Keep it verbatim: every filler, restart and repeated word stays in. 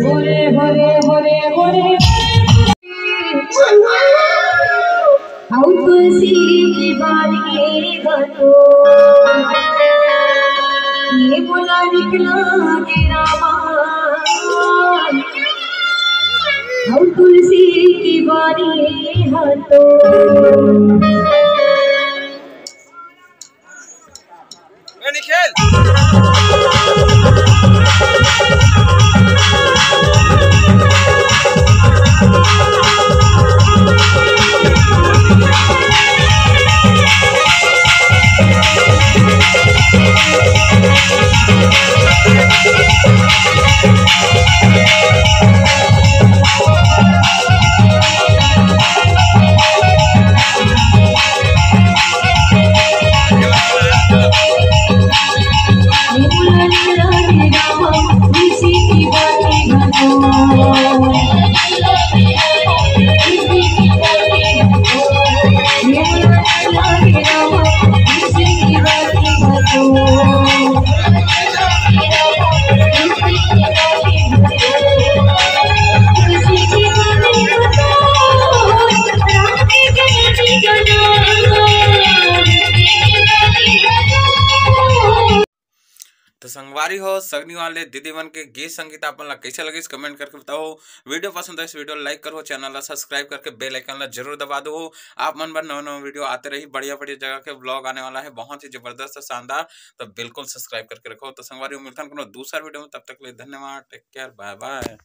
बोले, बोले, बोले, बोले। अउ तुलसी के बानी ह तो, ये मोला निकला के रामा। अउ तुलसी के बानी ह तो। ए, निखिल। तो संगवारी हो, सगनी वाले दीदी मन के गीत संगीत आप मन ला कैसे लगिस, कमेंट करके बताओ। वीडियो पसंद आइस, वीडियो लाइक करो, चैनल ला सब्सक्राइब करके बेल आइकन ला जरूर दबा दो। आप मन बर नवा नवा वीडियो आते रही, बढ़िया बढ़िया जगह के व्लॉग आने वाला है, बहुत ही जबरदस्त, शानदार। तो बिल्कुल सब्सक्राइब करके रखो। तो संगवारी हो, मिलथन कोनो दूसरा वीडियो में, तब तक ले धन्यवाद, टेक केयर, बाय बाय।